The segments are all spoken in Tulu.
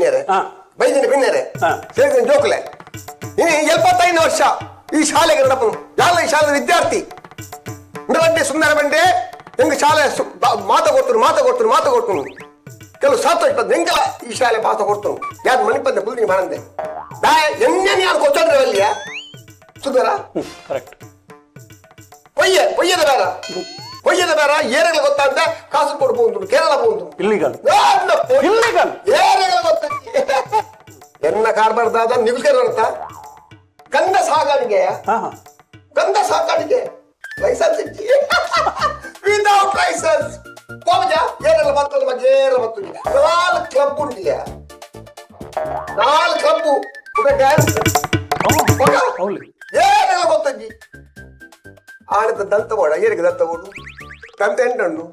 ಬೆನ್ನೇರೆ. ಬೈದಿನ ಬಿನ್ನೇರೆ. ಸೇರಿದ ಜೋಕುಲೆ. ಇನಿ 75 ವರ್ಷ ಈ ಶಾಲೆಗೆ ನಡಪನು. ಯಾಲ ಈ ಶಾಲೆದ ವಿದ್ಯಾರ್ಥಿ. ಬಂಡೆ ಸುಂದರ ಬಂಡೆ ಹೆಂಗ ಶಾಲೆ ಮಾತ ಕೊಡ್ತನು, ಮಾತ ಕೊಡ್ತನು, ಮಾತ ಕೊಡ್ತನು. ಕೆಲವು ಸಾತ್ರ ಹೆಂಗಲ ಈ ಶಾಲೆ ಮಾತ ಕೊಡ್ತನು. ಯಾರು ಮಣಿಪಂದೆ ಕುಲ್ದಿ ಮಾಡಂದೆ ಎಣ್ಣೆ ಯಾರು ಕೊಚ್ಚಂದ್ರೆ ಅಲ್ಲಿಯ ಸುಂದರ. ಕರೆಕ್ಟ್. ಪೊಯ್ಯೆ ಪೊಯ್ಯದ ಬೇಡ, ಪೊಯ್ಯದ ಬೇಡ. ಏರೆಗಳ ಗೊತ್ತಾ ಅಂತ ಕಾಸರಗೋಡು ಪೋಂತು, ಕೇರಳ ಪೋಂತು. ಇಲ್ಲಿಗಲ್. ಇಲ್ಲಿಗಲ್. ಏರೆಗಳ ಗೊತ್ತ ಎನ್ನ ಕಾರ್ಬಾರ್ದಾದ ನಿಲ್ಕೆ ಬರ್ತಾ ಗಂಧ ಸಾಗಾಣಿಕೆ. ಹಾ ಹಾ ಗಂಧ ಸಾಕಾಣಿಕೆ ಲೈಸೆನ್ಸ್ ಇಜ್ಜಿ, ವಿದೌಟ್ ಲೈಸೆನ್ಸ್ ಕೋಮಜ ಏರೆಲ್ಲ ಬರ್ತದ ಬಗ್ಗೆ ಏರೆಲ್ಲ ಬರ್ತದೆ. ನಾಲ್ಕು ಕ್ಲಬ್ ಉಂಟಿಯ, ನಾಲ್ಕು ಕ್ಲಬ್, ಡ್ಯಾನ್ಸ್. ಹೌದು. ಏನೆಲ್ಲ ಗೊತ್ತಜ್ಜಿ. ಆಣದ ದಂತ ಬೋಡ, ಏರಿಗೆ ದಂತ ಬೋಡು, ದಂತ ಎಂಟುಂಡು,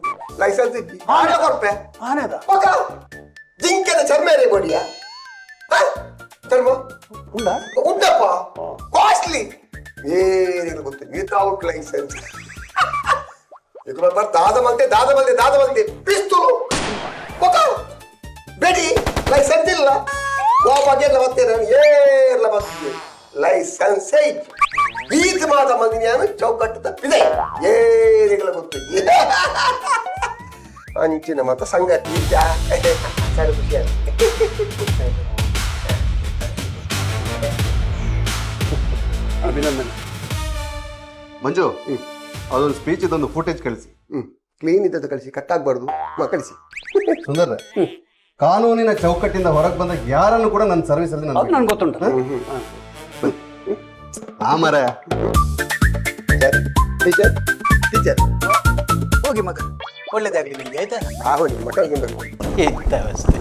ಲೈಸೆನ್ಸ್ ಇಜ್ಜಿ, ಆಣ ಕೊರ್ಪೆ. ಆನೆದ? ಮಗ ಜಿಂಕೆದ ಚರ್ಮ ಏರಿ ಕೊಡಿಯ ಚರ್ಮ. ಉಂಡಾ? ಉಂಟಪ್ಪ, ಕಾಸ್ಟ್ಲಿ. ಏನಿಲ್ಲ ಗೊತ್ತು, ವಿತೌಟ್ ಲೈಸೆನ್ಸ್. ದಾದ ಮಂತೆ, ದಾದ ಮಂತೆ, ದಾದ ಮಂತೆ ಪಿಸ್ತೂಲು ಮಗ ಬೇಡಿ, ಲೈಸೆನ್ಸ್ ಇಲ್ಲ. ಗೋಪಾಗೆಲ್ಲ ಬರ್ತೇನೆ ನಾನು, ಏರ್ಲ ಬರ್ತೀನಿ, ಲೈಸೆನ್ಸ್ ಈತ ಮಾತ ಮಂದಿನ ಚೌಕಟ್ಟು ತಪ್ಪಿದೆ. ಏನಿಲ್ಲ ಗೊತ್ತು. ಅಂಚಿನ ಮತ ಸಂಗತಿ. ಸರಿ, ಖುಷಿ ಆಯ್ತು. ಅಭಿನಂದನೆ. ಮಂಜು, ಅದೊಂದು ಸ್ಪೀಚ್ ಇದೊಂದು ಫುಟೇಜ್ ಕಳಿಸಿ. ಕ್ಲೀನ್ ಇದ್ದದ್ದು ಕಳಿಸಿ, ಕಟ್ ಆಗ್ಬಾರ್ದು. ಕಳಿಸಿ. ಸುಂದರ್, ಕಾನೂನಿನ ಚೌಕಟ್ಟಿಂದ ಹೊರಗೆ ಬಂದ ಯಾರನ್ನು ಕೂಡ ನನ್ನ ಸರ್ವಿಸ್ ಅಲ್ಲಿ ಅದು ನಾನು ನನ್ಗೆ ಗೊತ್ತುಂಟು. ಆ ಮರ. Teacher, teacher. ಹೋಗಿ ಮಗ, ಒಳ್ಳೇದಾಗ್ಲಿ ನಿಮ್ಗೆ, ಆಯ್ತಾ? ಆಹೋ, ನಿಮ್ಮ ಮಕ್ಕಳು. ಎಂತ ಅವಸ್ಥೆ.